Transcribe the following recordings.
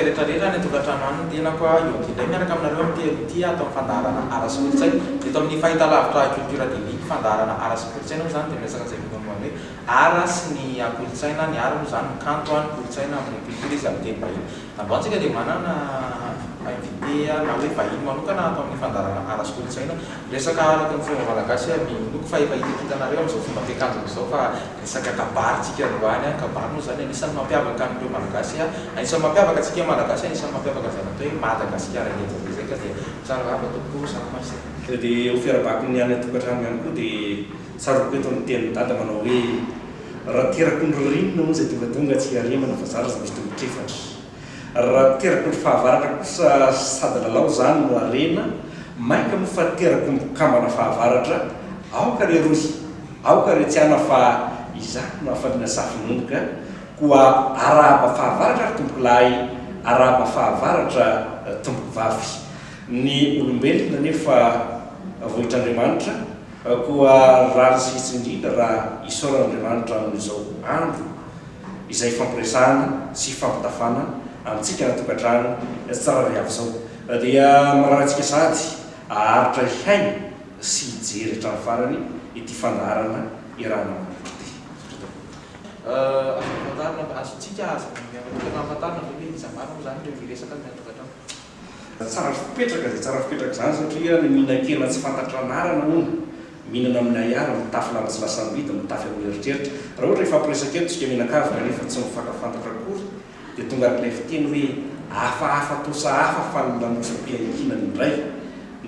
antsika rehetra rehetra any an-tokantrano any ny tenako a, eo indray miaraka aminareo amin'ity anio ity ato amin'ny fandaharana Ara sy Kolontsaina eto amin'ny fahitalavitra Culture TV. Fandaharana Ara sy Kolontsaina moa izany dia miresaka an'izay mombamomba ny hoe Ara sy ny kolontsaina, ny Ara moa izany ny kanto, ny kolontsaina amin'ny culture izy amin'ny teny vahiny. Androany tsika dia manana invité na hoe vahiny manokana ato amin'ny fandaharana Ara sy Kolontsaina. Resaka araka ny fomba malagasy minoako fa efa hitahitanareo amin'izao fomba fiakanjony izao fa resaka kabary tsika androany. Kabary moa izany anisan'ny mampiavaka an'ireo Malagasy, anisan'ny mampiavaka antsika Malagasy, anisan'ny mampiavaka an'izany atao hoe Madagasikara ngeda be izay ka dia tsara rava tompoko, salama ry se. Dia ho fiarahabako ny any an-tokantrano ihany koa dia tsaroako eto ny tenin'i Dada manao hoe Raha teraky ny ririnina moa izay tongatonga tsy hiaremana fa zara aza misy tongotra efatra. Raha teraky ny fahavaratra kosa sady lalao izany no harena, mainka moa fa teraky ny mpikambana fahavaratra, aoka re rohy, aoka re tsy ana fa izaho no hafaliana safononoka, koa arahaba fahavaratra ry tompokolahy, arahaba fahavaratra tompokovavy. Ny olombelona anefa vohitr'Andriamanitra, Koa rariny sy hitsiny indrindra raha isaorana Andriamanitra amin'izao andro izay ifampiresahana sy ifampitafana amintsika any an-tokantrano tsirairay avy izao. Dia mirary antsika sahady haharitra hihaino sy hijery hatramin'ny farany ity fandaharana iarahana manolotra ity. Misaotra tompoko. Azo ampafantarina, azontsika aza miara-tokana ampafantarina ve hoe iza marina moa izany ireo miresaka any an-tokantrano? Tsara fipetraka izay tsara fipetraka izany satria ny mihinan-kena tsy fantatra anarana hono, mihinana amin'ny ahiary, mitafy lamba tsy lasa-mividy, mitafy amin'ny eritreritra. Raha ohatra hifampiresaka eto isika mianakavy kanefa tsy mifankafantatra akory dia tonga araka ilay fiteny hoe hafahafa toa sahafa fa ny lamosam-piankinana indray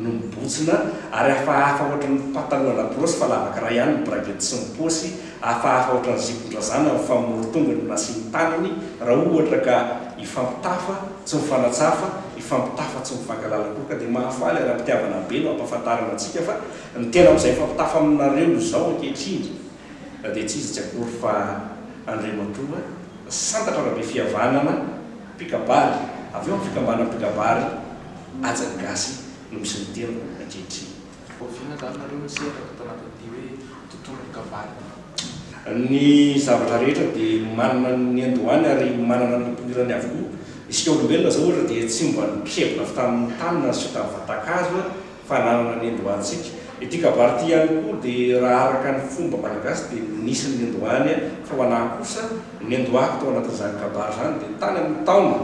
no mibontsina ary hafahafa ohatry ny pataloha laborosy fa lavaka iray ihany ny bragety sy ny paosy, hafahafa ohatry ny zipon-drazana fa morotonga no nasiany tanany raha ohatra ka hifampitafa tsy mifanatsafa, hifampitafa tsy mifankahalala akory ka dia mahafaly ary am-pitiavana be no ampahafantarana antsika fa ny tena amin'izay mifampitafa aminareo izao ankehitriny dia tsy iza tsy akory fa Andriamatoa Santatra Rabefihavanana mpikabary avy eo amin'ny fikambanana mpikabary Hajan'ny Gasy no misy ny tenako ankehitriny. Oviana izany nareo no nisehatra tato anatin'ity hoe tontolon'ny kabary ity? Ny zavatra rehetra dia manana ny niandohany ary manana ny nipoirany avokoa. Isika olombelona izao ohatra dia tsy mba nitrebona avy tamin'ny tany na niseho tamin'ny vatan-kazo fa nanana ny niandohantsika. Ity kabary ity ihany koa dia raha araka ny fomba malagasy dia nisy ny niandohany fa ho anah kosa ny niandohako tao anatin'izany kabary izany dia tany amin'ny taona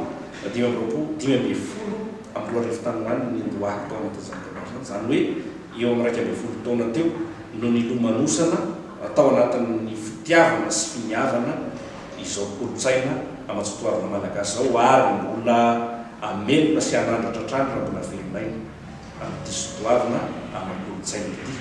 25, 2015 tany ho any ny niandohako tao anatin'izany kabary izany, izany hoe eo amin'ny 11 taona teo no nilomanosana tao anatin'ny fitiavana sy finiavana izao kolontsaina aman-tsoatoavina malagasy izao ary mbola hamelona sy hanandratra hatrany raha mbola velon'aina amin'ity soatoavina aman-kolontsaina ity.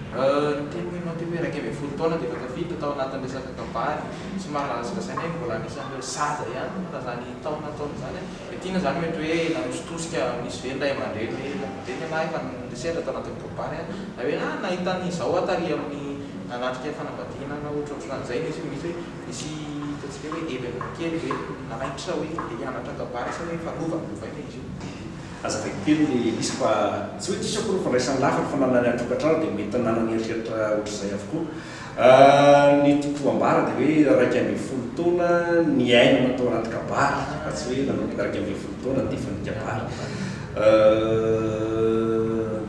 Niteny ianao teo hoe 11 taona dia efa tafiditra tao anatin'ny resaka kabary. Somary azo lazaina hoe mbola anisan'ireo zaza ihany raha izany taona taona izany. Dia tiana izany mety hoe nanositosika misy ve ny ray aman-dreny hoe ray aman-dreny ialahy efa nisehatra tao anatin'ny kabary an, na hoe ah nahita an'izao aho tary amin'ny nanatrika fanambadiana na ohatrohatran'izay nisy misy hoe nisy ataontsika hoe événement kely ve nanaitra hoe ndeha hianatra kabary sa hoe efa lova nolovaina izy io. Azavaiko kely le izy fa tsy hoe diso akory ny fandraisany lafiny fa na ny any an-tokantrano dia mety nanana eritreritra ohatr'izay avokoa. Ny tiako ambara dia hoe 11 taona niainana tao anaty kabary fa tsy hoe nanomboka 11 taona dia efa nikabary.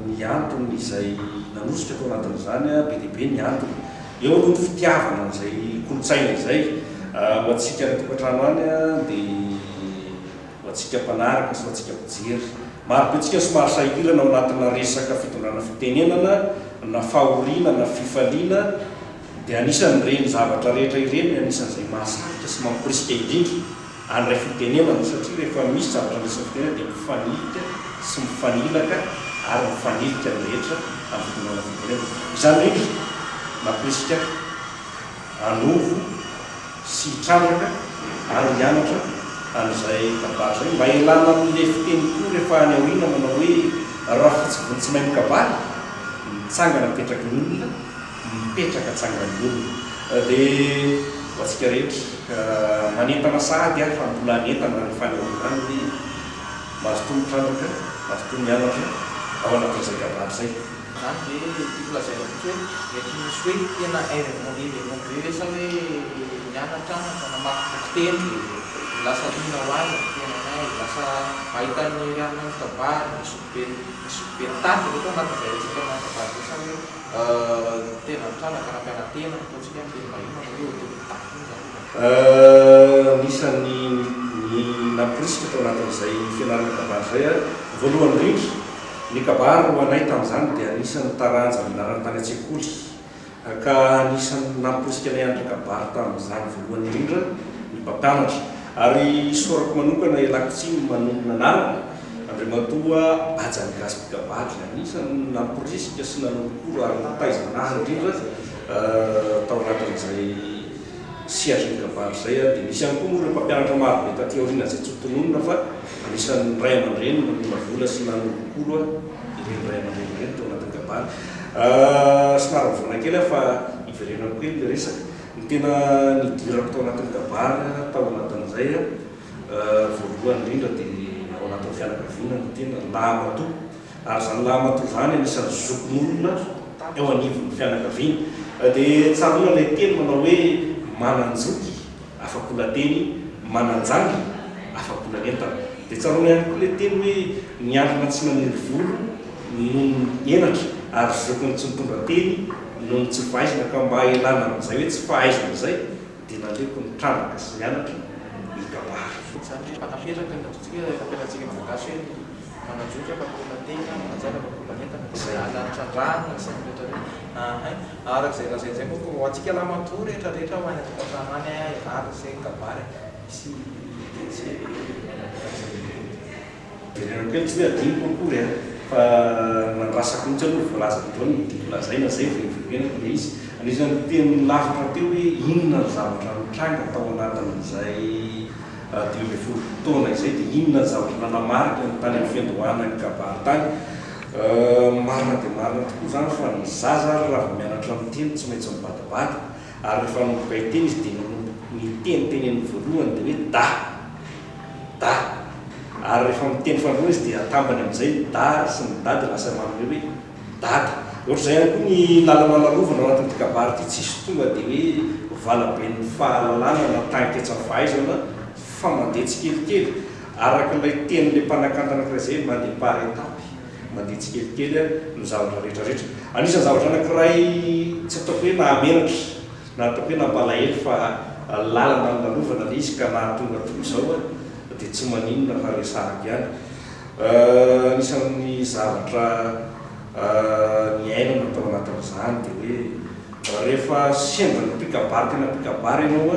Ny antony izay nanosika tao anatin'izany, be dia be ny antony. Eo aloha ny fitiavana an'izay kolontsaina izay. Ho antsika any an-tokantrano any dia ho antsika mpanaraka sy ho antsika mpijery. Maro be antsika somary sahirana ao anatina resaka fitondrana fitenenana na fahoriana na fifaliana dia anisan'ireny zavatra rehetra ireny anisan'izay mahasarika sy mamporisika indrindra handray fitenenana satria rehefa misy zavatra andraisana fitenenana dia mifanilika sy mifanilaka ary mifanilika ny rehetra amin'ny fitondrana fitenenana. Izany indrindra namporisika hanovo sy hitrandraka ary hianatra an'izay kabary izay mba hialana amin'ilay fiteny koa rehefa any aoriana manao hoe rafotsy vony tsy mahay mikabary, mitsangana mipetraky ny olona, mipetraka tsangan'ny olona. Dia ho antsika rehetra, manentana sahady aho fa mbola hanentana rehefa any aoriana any hoe mazotoa mitrandraka, mazotoa mianatra ao anatin'izay kabary izay. Izany ve tiako lazaina fotsiny hoe mety misy hoe tena événement événement be ve sa hoe nianatra na namaky boky teny dia lasa liana ho azy ny fiainana e, lasa. mahita ny anona ny kabary, ny zokibe ny zokibe nitarika ve tao anatin'izay resaka kabary izay sa hoe tena nitrandraka nampiana-tena, ataontsika amin'ny teny vahiny manao hoe autodidacte moa izany ilay. Anisan'ny ny namporisika tao anatin'izay fianarana kabary izay aho. Voalohany indrindra, ny kabary ho anay tamin'izany dia anisan'ny taranja nianarana tany an-tsekoly. Ka anisan'ny namporisika anay hianatra kabary tamin'izany voalohany indrindra ny mpampianatra. Ary isaorako manokana ialako tsiny manonona anarana, Andriamatoa Hajan'ny Gasy mpikabary izay anisan'ny namporisika sy nanolokolo ary nitaiza anahy indrindra tao anatin'izay sehatry ny kabary izay. Dia nisy ihany koa moa ireo mpampianatra maro be taty aoriana izay tsy ho tononina fa anisan'ny ray aman-dreny namolavola sy nanolokolo ahy ireny ray aman-dreny ireny tao anatin'ny kabary. Somary mivoana kely aho fa hiverenako kely ilay resaka. Ny tena nidirako tao anatin'ny kabary tao anatin'izay voalohany indrindra dia ao anatin'ny fianakaviana no tena lahimatoa. Ary izany lahimatoa izany anisan'ny zokin'olona eo anivon'ny fianakaviana. Dia tsaroana ilay teny manao hoe manan-joky afa-kola-teny, manan-jangy afa-kolan'entana. Dia tsaroana ihany koa ilay teny hoe ny andrana tsy naniry volo noho ny henatra ary zokiny tsy nitondra teny noho ny tsy fahaizana ka mba hialana amin'izay hoe tsy fahaizana izay dia naleoko nitrandraka sy nianatra ny kabary. Izany hoe mpanapetraka ny ataontsika hoe fampianarantsika malagasy hoe ny manan-joky afa-kola-teny, manan-jangy afa-kolan'entana dia izay ala trandrahana sy ny rehetra rehetra. Ahay. Araka izay lazainy izay moa ho antsika lahimatoa rehetra rehetra ho any an-tokantrano any ianaro sy ny kabary misy teny sy Jerena kely, tsy hoe adinoko akory an, fa nandrasako mihitsy aloha voalaza androany ny tiako lazaina zay vao hiverenako ilay izy. Anisan'ny teny lafatra teo hoe inona ny zavatra nitranga tao anatin'izay 15 taona izay dia inona ny zavatra nanamarika ny tany amin'ny fiandohana ny kabary tany. Marina dia marina tokoa izany fa ny zaza ary raha vao mianatra miteny tsy maintsy mibadabada ary rehefa hanomboka hiteny izy dia manomboka ny teny teneniny voalohany dia hoe da. Da. Ary rehefa miteny faharoa izy dia atambany amin'izay ny da sy ny da dia lasa manome hoe dada. Ohatr'izay ihany koa ny lalana lalovana ao anatin'ity kabary ity, tsisy tonga dia hoe valaben'ny fahalalana na tahin-ketsan'ny fahaizana fa mandeha tsikelikely. Araka ilay tenin'ilay mpanakanto anankiray izay hoe mandeha par étape, mandeha tsikelikely ny zavatra rehetra rehetra. Anisan'ny zavatra anankiray tsy ataoko hoe nahamenatra Na ataoko hoe nampalahelo fa lalana nolalovana ilay izy ka nahatonga toy izao dia tsy maninona fa resahako ihany. Anisan'ny zavatra niainana tao anatin'izany dia hoe rehefa sendra ny mpikabary tena mpikabary ianao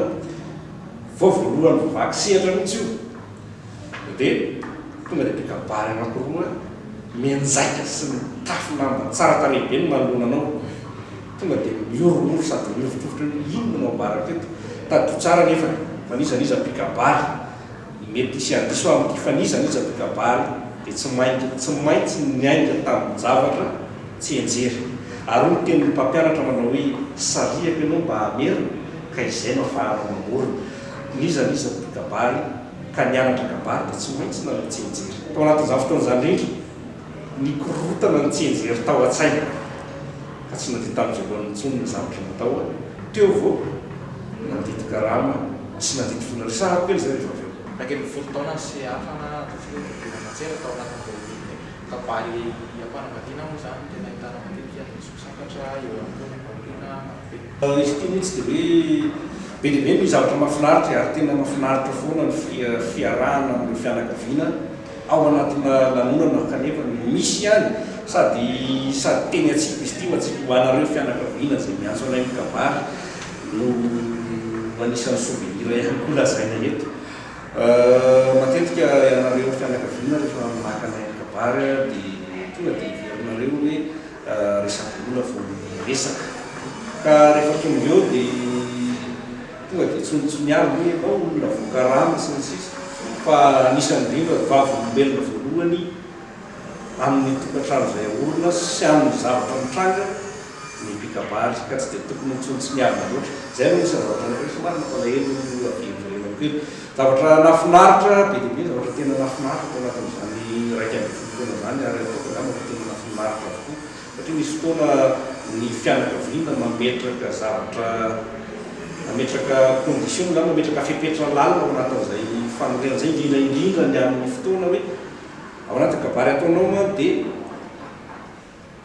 vao voalohany voavaky sehatra mihitsy io dia tonga dia mpikabary anankiroa mianjaika sy mitafy lamba tsara tarehy be no manoloana anao. Tonga dia mihorohoro sady mihovitrovitra hoe inona no ambarako eto. Tadidio tsara anefa fa n'iza n'iza mpikabary, mety hisy handiso aho amin'ity fa n'iza n'iza mpikabary dia tsy mainka tsy maintsy niainga tamin-javatra tsianjery. Ary hoy ny tenin'ny mpampianatra manao hoe sarihako ianao mba hamerina ka izay no afahanao mamorona. N'iza n'iza mpikabary ka nianatra kabary dia tsy maintsy nanao tsianjery. Tao anatin'izany fotoana izany indrindra, Nikorontana ny tsianjery tao an-tsaina ka tsy nandeha tamin'izay laoniny intsony ny zavatra natao teo vao nandidy karama sy nandidy vola resahako kely izay rehefa avy eo. 11 taona sy hafa na ataontsika hoe fidirana an-tsehatra tao anatin'izay kabary am-panambadiana moa izany no tena ahitana matetika ny zoky sambatra, eo ihany koa ny ampahoriana marobe. Izy ity mihitsy dia hoe be dia be ny zavatra mahafinaritra e, ary tena mahafinaritra foana ny fiarahana amin'ireo fianakaviana ao anatina lanonana kanefa misy ihany sady sady teny antsika izy ity ho antsika ho anareo fianakaviana izay miantso anay mikabary no anisan'ny souvenir ihany koa lazaina eto. Matetika ianareo fianakaviana rehefa maka anay mikabary dia tonga dia heverinareo hoe resa-bola vao miresaka ka rehefa tonga eo dia Tonga dia tsonitsoniavina hoe ianao olona voakarama sy ny sisa fa anisan'ny indrindra vavolombelona voalohany amin'ny tokantrano izay aorina sy amin'ny zavatra mitranga ny mpikabary ka tsy dia tokony ho tsonitsoniavina loatra. Izay aloha anisan'ny zavatra anankiray somary nampalahelo avy kely. Zavatra nahafinaritra be dia be, zavatra tena nahafinaritra tao anatin'izany 11 taona izany ary ataoko angamba fa tena nahafinaritra avokoa. Satria misy fotoana ny fianakaviana mametraka zavatra Nametraka condition na nametraka fepetra lalina ao anatin'izay fanorenana izay, indrindra indrindra ny amin'ny fotoana hoe ao anatin'ny kabary ataonao manko dia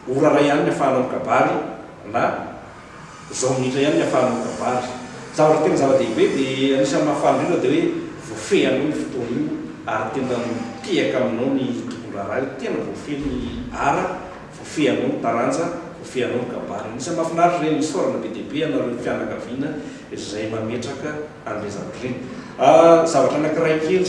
ora iray ihany ny ahafahanao mikabary na zao minitra ihany ny ahafahanao mikabary. Zavatra tena zava-dehibe dia anisan'ny mahafaly indrindra dia hoe voafehinao io fotoana io ary tena mitehaka aminao ny tompon-draharaha io, tena voafehy ny art, voafehinao ny taranja, voafehinao ny kabary. Anisan'ny mahafinaritra ireny, isaorana be dia be anareo fianakaviana izay mametraka an'ireny zavatra ireny. Zavatra anankiray kely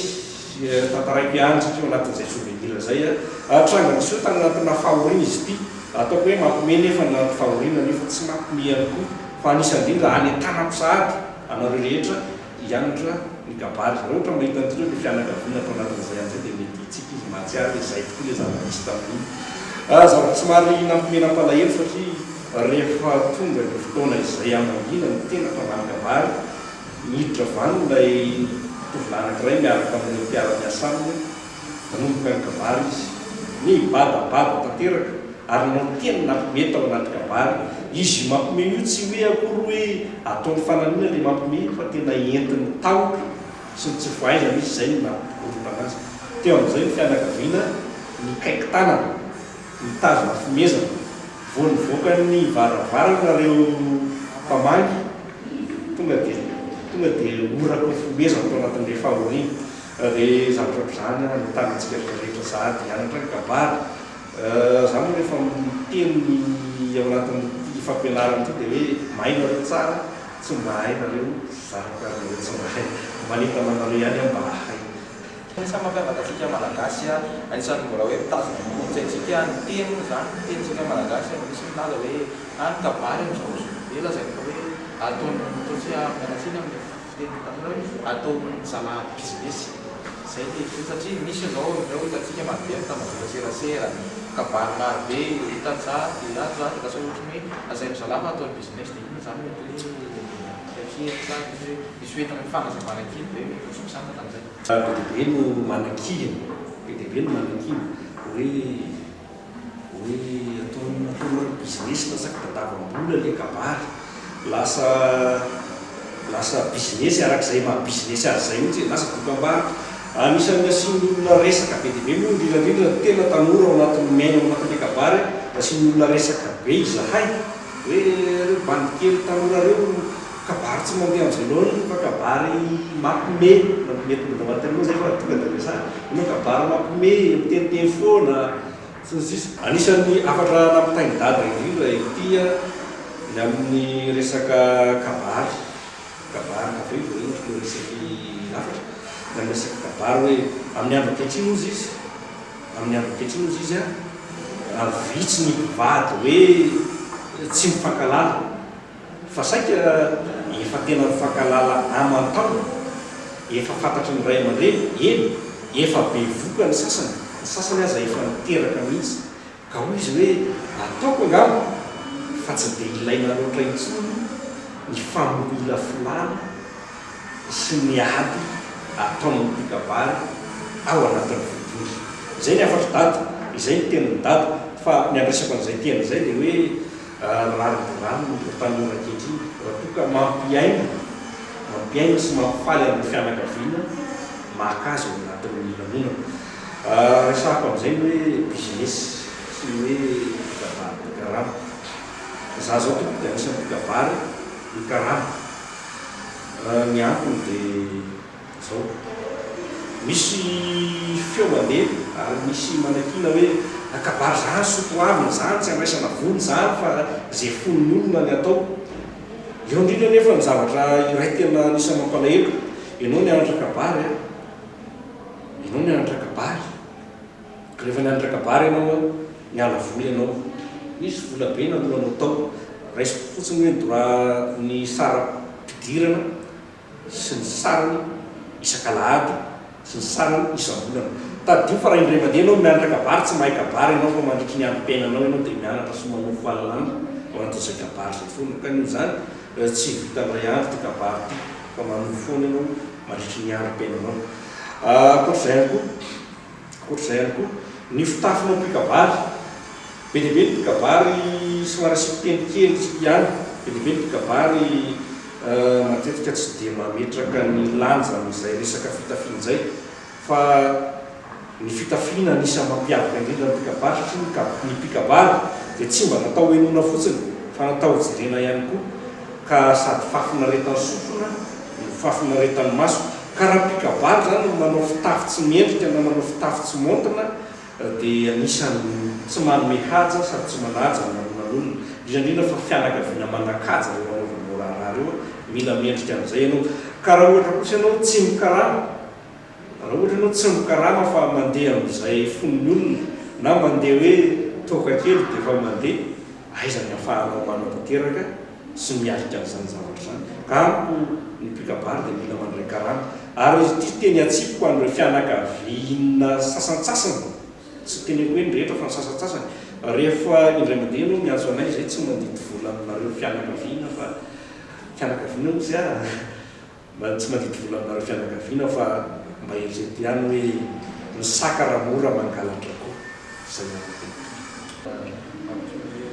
tantaraiko ihany satria ao anatin'izay souvenir izay, tranga niseho tany anatina fahoriana izy ity, ataoko hoe mampime nefa ny anaty fahoriana nefa tsy mampime ihany koa fa anisan'ny indrindra hanentanako sahady anareo rehetra hianatra ny kabary. Raha ohatra mahita an'ity ireo ilay fianakaviana tao anatin'izay andro izay dia mety hitsiky izy mahatsiaro hoe izay tokoa ilay zava-nisy tamin'iny. Zavatra somary nampime nampalahelo satria rehefa tonga ny fotoana izay hamangiana ny tena mpamaly kabary, Niditra avy any ilay tovolahy anankiray miaraka amin'ireo mpiara-miasa aminy, nanomboka nikabary izy. Nibadabada tanteraka ary nanao teny nampime tao anaty kabary. Izy io mampime io tsy hoe akory hoe ataony fanamiana ilay mampime fa tena entin'ny tahotra sy ny tsy fahaizana izy izay no nampikorontana azy. Teo amin'izay ny fianakaviana nikaiky tanana. Nitazona fimezana. Vao nivoaka ny varavarana ireo mpamangy, tonga dia tonga dia horaka ho fimezana tao anatin'ilay fahoriana. Dia zavatra ohatr'izany no tanantsika rehetra sahady hianatra ny kabary. Za moa rehefa miteny ao anatin'ity fampianarana ity dia hoe mahay nareo tsara, tsy mahay nareo zarako ary nareo tsy mahay. Manentana anareo ihany aho mba hahay. Anisan'ny mampiavaka antsika Malagasy, anisan'ny mbola hoe mitazona ny kolontsaintsika ny teny moa izany, ny tenintsika Malagasy, misy milaza hoe ah ny kabary amin'izao be lazainy fa hoe ataon'ny ataontsika miala tsiny amin'ny fitenin'ny tanora hoe ataon'ny zalahy business, izay ilay izy satria misy izao ireo hitantsika marobe amin'ny tambajotra serasera, kabary marobe hita atsy dia ato dia lasa ohatran'ny hoe lazain'ny zalahy fa ataony business dia inona izany mety hoe fiatrehany sa misy hoe misy ho entina fanazavana kely ve hoe ohatry ny santatra amin'izay. Be dia be no manakihina, be dia be no manakihina hoe hoe ataony ataonareo business lasa fitadiavam-bola le kabary, lasa lasa business arak'izay maha business azy izay mihitsy e, lasa dokam-barotra. Anisan'ny asian'ny olona resaka be dia be moa indrindra indrindra ny tena tanora ao anatin'ny miaina ao anatin'ilay kabary, asian'ny olona resaka be izahay hoe ireo bandy kely tanora ireo Kabary tsy mandeha amin'izay laoniny fa kabary mampime, mampime tonga dia anatin'ny loha zay fa tonga dia resahana. Inona kabary mampime, miteniteny foana sy ny sisa. Anisan'ny hafatra nampitain'i Dada indrindra ity ny amin'ny resaka kabary, kabary avy eo voalohany ilay resaky hafatra, ny amin'ny resaka kabary hoe amin'ny andro ankehitriny hozy izy, amin'ny andro ankehitriny hozy izy an, vitsy ny mpivady hoe tsy mifankalala. Fa saika efa tena mifankahalala aman-taona, efa fantatry ny ray aman-dreny, eny, efa bevoka ny sasany, ny sasany aza efa niteraka mihitsy. Ka hoy izy hoe, ataoko angamba fa tsy dia ilaina loatra intsony ny familafilana sy ny ady ataon'ny mpikabary ao anatin'ny vodiondry. Izay ny hafatr'i Dada, izay ny tenin'i Dada. Fa ny andraisako an'izay teny izay dia hoe, Rariny dia rariny ireo tanora ankehitriny raha toa ka mampiaina, mampiaina sy mampifaly an'ireo fianakaviana maka azy ao anatin'ny lanonana. Resahako amin'izay ny hoe business sy ny hoe mpikabary mpikarama. Za zao tompoko dia anisan'ny mpikabary mikarama. Ny antony dia. Izao. Misy feo mandeha ary misy manakiana hoe kabary izany soa toavina izany, tsy andraisana vola izany fa izay fon'ny olona ny atao. Eo indrindra anefa ny zavatra iray tena anisan'ny mampalahelo, ianao nianatra kabary an, ianao nianatra kabary, rehefa nianatra kabary ianao an, niala vola ianao, nisy vola be naloanao tao, raisiko fotsiny hoe ny droit ny saram-pidirana, sy ny sarany isak'alahady sy ny sarany isam-bolana. Tadidio fa raha indray mandeha ianao mianatra kabary, tsy mahay kabary ianao fa mandritry ny androm-piainanao ianao dia mianatra sy manovo fahalalana ao anatin'izay kabary izay foana. Ka noho izany tsy vita indray andro ity kabary ity fa manovo foana ianao mandritry ny androm-piainanao. Ankoatr'izay ihany koa, ankoatr'izay ihany koa, ny fitafinao mpikabary, be dia be ny mpikabary somary asiako teny kely ihany, be dia be ny mpikabary. matetika tsy dia mametraka ny lanja amin'izay resaka fitafiana izay fa ny fitafiana anisan'ny mampiavaka indrindra ny mpikabary satria ny ny mpikabary dia tsy mba natao henoina fotsiny fa natao hojerena ihany koa ka sady fahafinaretan'ny sofina no fahafinaretan'ny maso ka raha mpikabary izany no manao fitafy tsy mendrika na manao fitafy tsy maontina dia anisan'ny tsy manome haja sady tsy manaja ny lanonan'olona, indrindra indrindra fa fianakaviana manan-kaja ireo anaovanao raharaha ireo, mila mendrika amin'izay ianao. Ka raha ohatra kosa ianao tsy mikarama, raha ohatra ianao tsy mikarama fa mandeha amin'izay fon'ny olona na mandeha hoe toaka kely dia efa mandeha, aiza ny ahafahanao manatanteraka sy miatrika an'izany zavatra izany. Ka amiko ny mpikabary dia mila mandray karama. Ary ity teny atsipiko an'ireo fianakaviana sasantsasany, tsy teneniko hoe ny rehetra fa ny sasantsasany, rehefa indray mandeha ianao miantso anay izay tsy mandidy vola aminareo fianakaviana fa fianakaviana hozy aho, Mba tsy mandidy vola aminareo fianakaviana fa mba eritrereto ihany hoe ny saka raha mora mangalatra koa. Zay ihany no teniko. Mampihomehy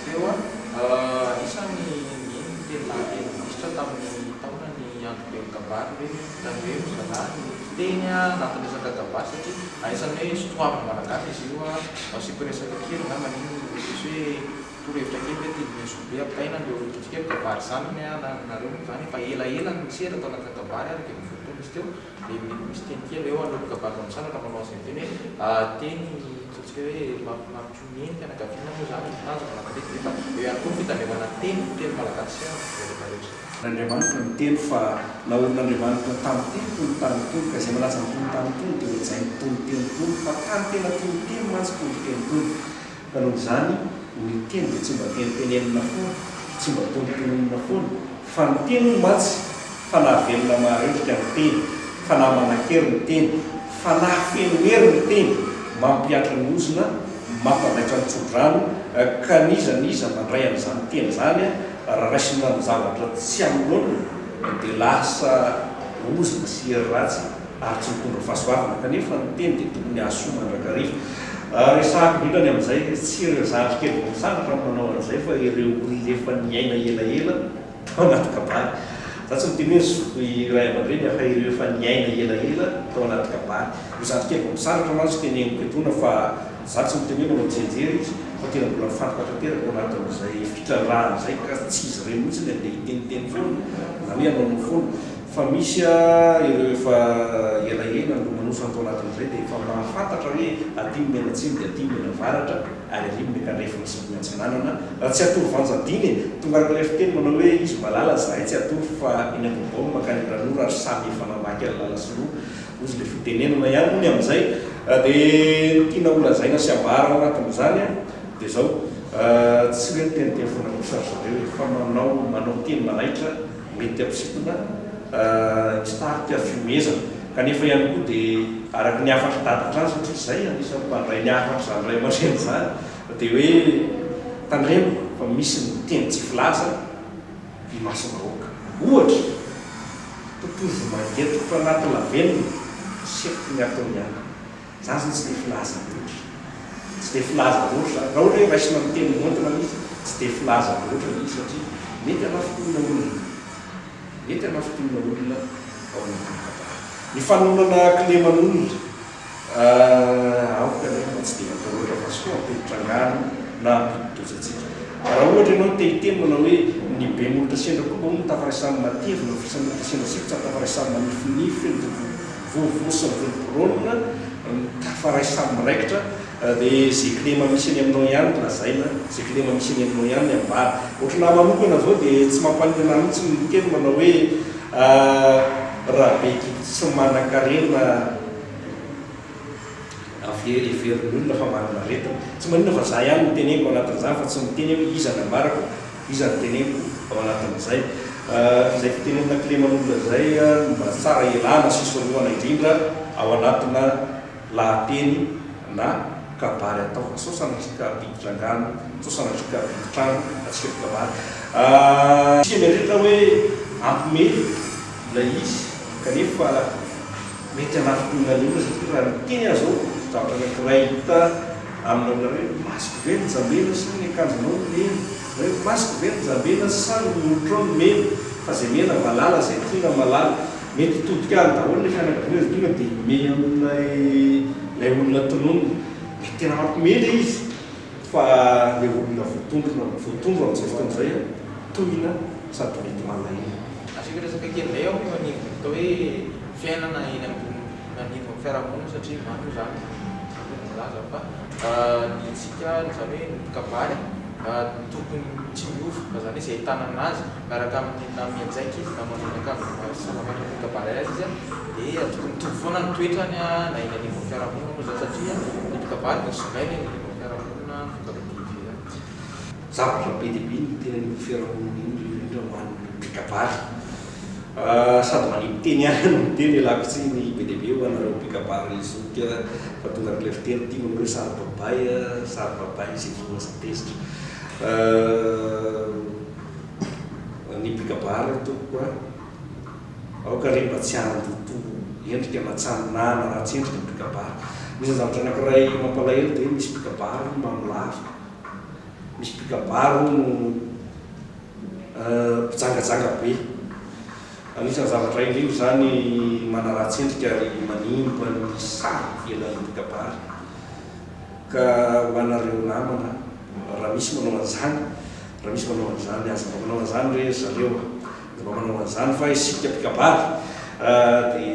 teo a. Anisan'ny ny teny lahateny minisitra tamin'ny taona ny androben'ny kabary hoe tandremo zalahy ny fiteny anatin'ny resaka kabary satria anisan'ny hoe sotoavina malagasy izy io a. Asiako resaka kely angamba iny misy hoe Torohevitra kely ve tian'i Mesobe ampitaina an'ireo olon-tiantsika hoe mpikabary zandriny a, na nareo moa izany efa elaela no nisehatra tao anatina kabary araka ny fotoana izy teo dia mety misy teny kely eo an'ireo mpikabary vao misandratra manao an'izay miteny hoe teny ataontsika hoe mampiomehy ny fianakaviana moa izany ny tanjona na matetika nefa eo ihany koa ny fitandremana teny, teny malagasy ihany izay rehetra rehetra. Andriamanitra niteny fa naorin'Andriamanitra tamin'ny teny tony tany tony ka izay manaja ny tony tany tony dia hohajain'ny tony teny tony fa tany tena tony teny mantsy tony teny tony. Ka noho izany, ny teny dia tsy mba tenitenenina foana, tsy mba tonontononina foana, fa ny teny hono mantsy, fanahy velona maharendrika ny teny, fanahy manan-kery ny teny, fanahy feno hery ny teny, mampihatra ny ozona, mampandaitra ny tso-drano, ka n'iza n'iza mandray an'izany teny izany, raha raisina amin'ny zavatra tsy amin'ny laoniny, dia lasa ozona sy hery ratsy. ary tsy mitondra fahasoavana kanefa ny teny dia tokony hahasoa mandrakariva. Resahako indrindra ny amin'izay, tsy ireo zandry kely vao misandratra no manao an'izay fa ireo olona efa niaina elaela tao anaty kabary. Za tsy miteny hoe zoky ray aman-dreny aho fa ireo efa niaina elaela tao anaty kabary. Io zandry kely vao misandratra mantsy teneniko etoana fa za tsy miteny hoe manao tsianjery izy fa tena mbola mifantoka tanteraka ao anatin'izay fitrandrahana izay ka tsy izy ireny mihitsy ny andeha hiteniteny foana na hoe hanaonao foana. Fa misy ireo efa elaela nilomanosana tao anatin'izay dia efa mahafantatra hoe aty ny mianatsimo dia aty ny mianavaratra ary ary ny miankandrefana sy ny miantsinanana. Raha tsy atoro vanja-dina e! Tonga araka ilay fiteny manao hoe izy malala zahay tsy atoro fa eny Ambohibaomba mankany Andranoro ary samy efa namaky an'i Lala sy Loha hozy ilay fitenenana ihany moa ny amin'izay. Dia ny tiana holazaina sy ambara ao anatin'izany dia izao, tsy hoe miteniteny foana kosa ry zareo e, fa manao manao teny manaitra. Mety hampisintona hitarika fihomehezana. Kanefa ihany koa dia araka ny hafatr'i Dada hatrany satria izay anisan'ny mpandray ny hafatr'izany ray aman-dreny izany dia hoe tandremo fa misy ny teny tsy filaza imasom-bahoaka. Ohatra, totozy mangetotra anaty lavenona, setroky ny ataony ihany. Zany zany tsy dia filaza loatra. Tsy dia filaza loatra zany. Raha ohatra hoe raisina amin'ny teny maontina ilay izy, tsy dia filaza loatra ilay izy satria mety hanafintohina olona. Mety hanafintohina olona ao anatin'ny kabary. Ny fanononana kileman'olona, aoka aloha mba tsy dia atao loatra fa sao hampiditra angano na hampidi-doza antsika. Raha ohatra ianao te hiteny manao hoe ny be molotra sendra koba hono tafaray samy matevina, ny fisa molotra sendra sifitra tafaray samy manifinify, ny Vovo sy ny volom-borona mitafaray samy miraikitra dia ze kilema misy eny aminao ihany no lazaina, ze kilema misy eny aminao ihany no ambara. Ohatranà manokana zao dia tsy mampaninona anà mihitsy ny miteny manao hoe raha be gidro tsy manan-karena heverin'ny olona fa manana aretina. Tsy maninona fa za ihany no teneniko anatin'izany fa tsy miteny aho hoe iza no ambarako. Iza no teneniko ao anatin'izay? Izay fitenenana kileman'olona izay no mba tsara ialana sy isorohana indrindra ao anatina lahateny na kabary atao fa sao sanatria ka hampiditra angano, sao sanatria ka hampidi-trano antsika mpikabary. Isika mieritreritra hoe hampiomehy ilay izy kanefa mety hanafintohina ny olona satria raha miteny aho izao zavatra anankiray hita Aminao olona hoe masque ve ny jambena sa ny akanjonao no mena? Na hoe masque ve ny jambena sa ny molotrao no mena? Fa izay mena valala, izay tiana malala. Mety hitodika any daholo ilay fianakaviana izay tonga dia himehy amin'ilay ilay olona tononina. Mety tena mampimehy ilay izy fa ilay olona voatondro voatondro amin'izay fotoana izay tohina sady mety malahelo. Asiako resaka kely indray aho eo anivon'ny atao hoe fiainana eny ambony anivon'ny fiarahamonina satria maro moa izany ny milaza fa ny antsika izany hoe ny mpikabary tokony tsy miova fa izany hoe izay ahitana anazy miaraka amin'ny na mianjaika izy na manao ny akanjo maha-salama mpikabary azy izy dia tokony mitovy foana ny toetrany na eny anivon'ny fiarahamonina moa izany satria ny mpikabary dia songaina eny anivon'ny fiarahamonina vokatra aty ivelany. Zavatra be dia be ny teny anivon'ny fiarahamonina iny indrindra ho an'ny mpikabary. Sady manipy teny ihany no miteny, ialako tsiny be dia be ho anareo mpikabary zoky fa tonga arak'ilay fiteny ity manao hoe sary babay sary babay izay voa aza tezitra. Ny mpikabary tompoko a, aoka re mba tsy handoto endrika na tsy hanana ratsy endrika ny mpikabary. Misy zavatra anankiray mampalahelo dia misy mpikabary mamolava, misy mpikabary hono Mpijangajanga be. Anisan'ny zavatra indrindra izany manaratsy endrika ary manimba ny sary ivelan'ny mpikabary. Ka ho anareo namana, raha misy manao an'izany, raha misy manao an'izany, aza mba manao an'izany re ry zareo a! Aza mba manao an'izany fa isika mpikabary dia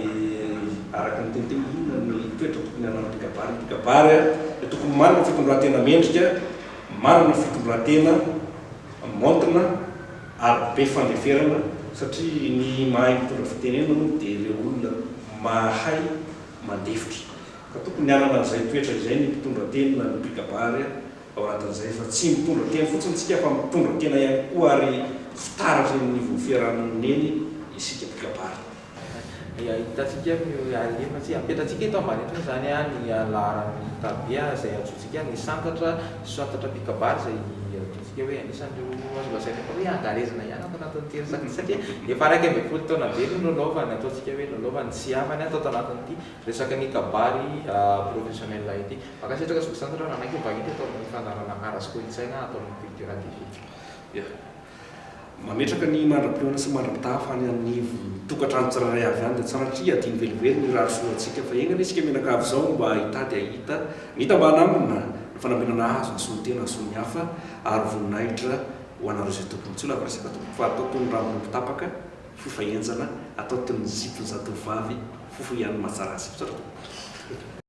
araka ny teny teo, inona ny toetra tokony hanan'ny mpikabary? Ny mpikabary dia tokony manana fitondran-tena mendrika, manana fitondran-tena maontina ary be fandeferana satria ny mahay mitondra fitenenana moa dia ireo olona mahay mandefitra ka tokony hanana an'izay toetra izay ny mpitondra teny na ny mpikabary ao anatin'izay fa tsy mitondra teny fotsiny isika fa mitondra tena ihany koa ary fitaratra eny anivon'ny fiarahamonina eny isika mpikabary. Dia hitantsika ny alefa tsy apetratsika eto ambany eto moa izany ny laharan'ny tabe izay antsointsika ny santatra santatra mpikabary izay ataontsika hoe anisan'ireo azo lazaina fa hoe angarezina ihany ato anatin'ity resaka ity satria efa 11 taona be no nanaovany ataontsika hoe nanaovany tsy havany tato anatin'ity resaka ny kabary professionnel ity. Mankasitraka Zoky Santatra nanaiky ho vahiny teto amin'ny fandaharana Ara sy Kolontsaina ato amin'ny Cultura TV. Ya. Mametraka ny mandra-pihaona sy mandra-pitafa any anivon'ny tokantrano tsirairay avy any dia tsy sanatria hadino velively ny mirary soa antsika fa enga anie isika mianakavy izao mba hitady hahita ny hita mba hanamina ny fanambinana azo hahasoa ny tena hahasoa ny hafa ary voninahitra ho anareo izay tompony tsy ho lava resaka tompoko fa atao toy ny rambon'omby tapaka fofa henjana atao toy ny zipon'ny zatovovavy fofo ihany ny mahatsara azy misaotra tompoko.